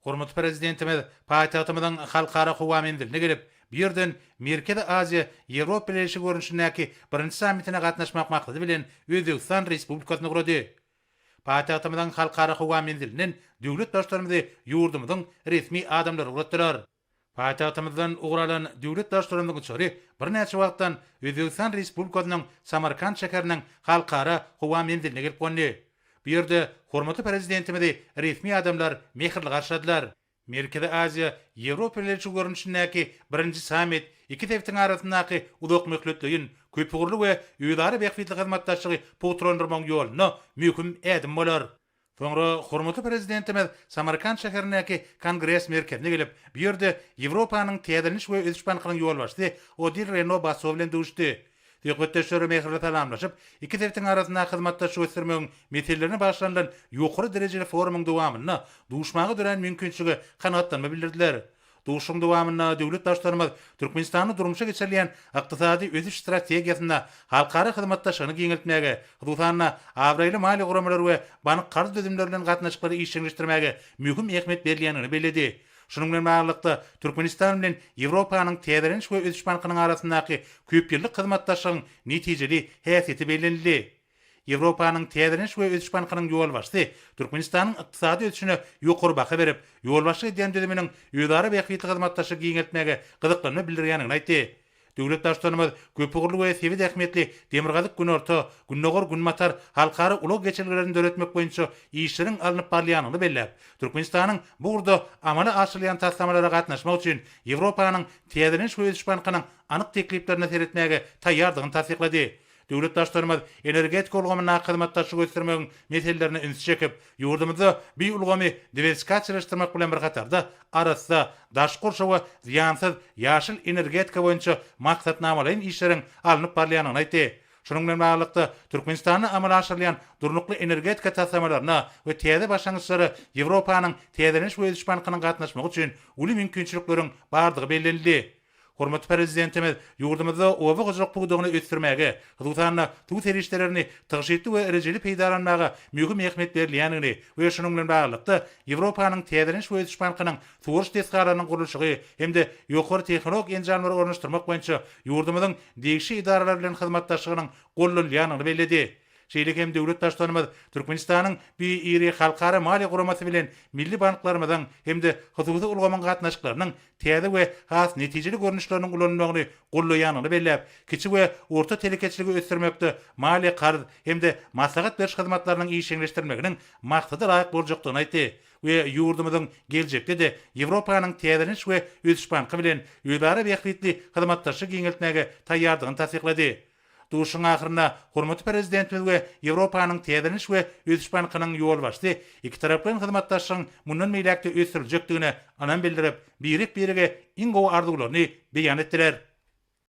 Hormatly Prezidentimiz paýtagtymyzyň Halkara howa menziline gelip, bu ýerden Merkezi Aziýa, Ýewropa Bileleşigi görnüşindäki birinji sammitine gatnaşmak maksady bilen Özbegistan Respublikasyna ugrady. Paýtagtymyzyň Halkara howa menzilinden döwlet Baştutanymyzy ýurdumyzyň resmi adamlary ugratdylar. Paýtagtymyzdan ugur alan döwlet Baştutanymyzyň uçary birnäçe wagtdan Özbegistan Respublikasynyň Samarkant şäheriniň Halkara howa menziline gelip gondy. Bu ýerde hormatly Prezidentimizi resmi adamlar mähirli garşyladylar. Merkezi Aziýa, Ýewropa Bileleşigi görnüşindäki birinji sammit iki sebitiň arasyndaky uzakmöhletleýin, köpugurly we özara bähbitli hyzmatdaşlygy pugtalandyrmagyň ýolunda möhüm ädim bolar. Soňra hormatly Prezidentimiz Samarkant şäherindäki Kongres merkezine gelip, bu ýerde Ýewropanyň Täzeleniş we ösüş bankynyň ýolbaşçysy Odil Reno Basso bilen duşuşdy. Söhbetdeşler mähirli salamlaşyp, iki sebitiň arasyndaky hyzmatdaşlygy ösdürmegiň meselelerine bagyşlanylan ýokary derejeli forumyň dowamynda duşmaga dörän mümkinçilige kanagatlanma bildirdiler. Duşuşygyň dowamynda döwlet Baştutanymyz Türkmenistanda durmuşa geçirilýän ykdysady ösüş strategiýasynda halkara hyzmatdaşlygyny giňeltmäge, hususan-da, abraýly maliýe guramalary we bank-karz düzümleri bilen gatnaşyklary işjeňleşdirmäge möhüm ähmiýet berilýändigini belledi. Şunuň bilen baglylykda, Türkmenistan bilen Ýewropanyň Täzeleniş we ösüş bankynyň arasyndaky köpýyllyk hyzmatdaşlygyň netijeli häsiýeti bellenildi. Ýewropanyň Täzeleniş we ösüş bankynyň ýolbaşçysy Türkmenistanyň ykdysady ösüşine ýokary baha berip, ýolbaşçylyk edýän düzüminiň özara bähbitli hyzmatdaşlygy giňeltmäge gyzyklanma bildirýändigini aýtdy. Döwlet Baştutanymyz köpugurly we sebit ähmiýetli Demirgazyk-Günorta, Gündogar-Günbatar halkara ulag geçelgelerini döretmek boýunça işleriň alnyp barylýandygyny belläp, Türkmenistanyň bu ugurda amala aşyrylýan taslamalara gatnaşmak üçin Ýewropanyň Täzeleniş we ösüş bankynyň anyk tekliplerine seretmäge taýýardygyny tassyklady. Döwlet Baştutanymyz energetika ulgamyndaky hyzmatdaşlygy ösdürmegiň meselelerine ünsi çekip, ýurdumyzda bu ulgamy diwersifikasiýalaşdyrmak bilen bir hatarda, arassa, daşky gurşawa zyýansyz ýaşyl energetika boýunça maksatnamalaýyn işleriň alnyp barylýandygyny aýtdy. Şunuň bilen baglylykda, Türkmenistanda amala aşyrylýan durnukly energetika taslamalaryna we täze başlangyçlara Ýewropanyň Täzeleniş we ösüş bankynyň gatnaşmagy üçin uly mümkinçilikleriň bardygy bellenildi. Hormatly Prezidentimiz ýurdumyzda oba hojalyk pudagyny ösdürmäge, hususan-da, suw serişdelerini tygşytly we rejeli peýdalanmaga möhüm ähmiýet berilýändigini we şunuň bilen baglylykda, Ýewropanyň Täzeleniş we ösüş bankynyň suwaryş desgalarynyň gurluşygy hem-de ýokary tehnologik enjamlary ornaşdyrmak boýunça ýurdumyzyň degişli edaralary bilen hyzmatdaşlygynyň gollanylýandygyny belledi. Şeýle hem döwlet Baştutanymyz Türkmenistanyň bu iri halkara maliýe guramasy bilen milli banklarymyzyň hem-de hususy ulgamyň gatnaşyklarynyň täze we has netijeli görnüşleriniň ulanylmagyny goldaýandygyny belläp, kiçi we orta telekeçiligi ösdürmekde maliýe-karz hem-de maslahat beriş hyzmatlarynyň işjeňleşdirilmeginiň maksada laýyk boljakdygyny aýtdy we ýurdumyzyň geljekde-de Ýewropanyň Täzeleniş we ösüş banky bilen özara bähbitli hyzmatdaşlygy giňeltmäge taýýardygyny tassyklady. Duşuşygyň ahyrynda hormatly Prezidentimiz we Ýewropanyň Täzeleniş we ösüş bankynyň ýolbaşçysy ikitaraplaýyn hyzmatdaşlygyň mundan beýläk-de ösdüriljekdigine ynam bildirip, birek-birege iň gowy arzuwlaryny beýan etdiler.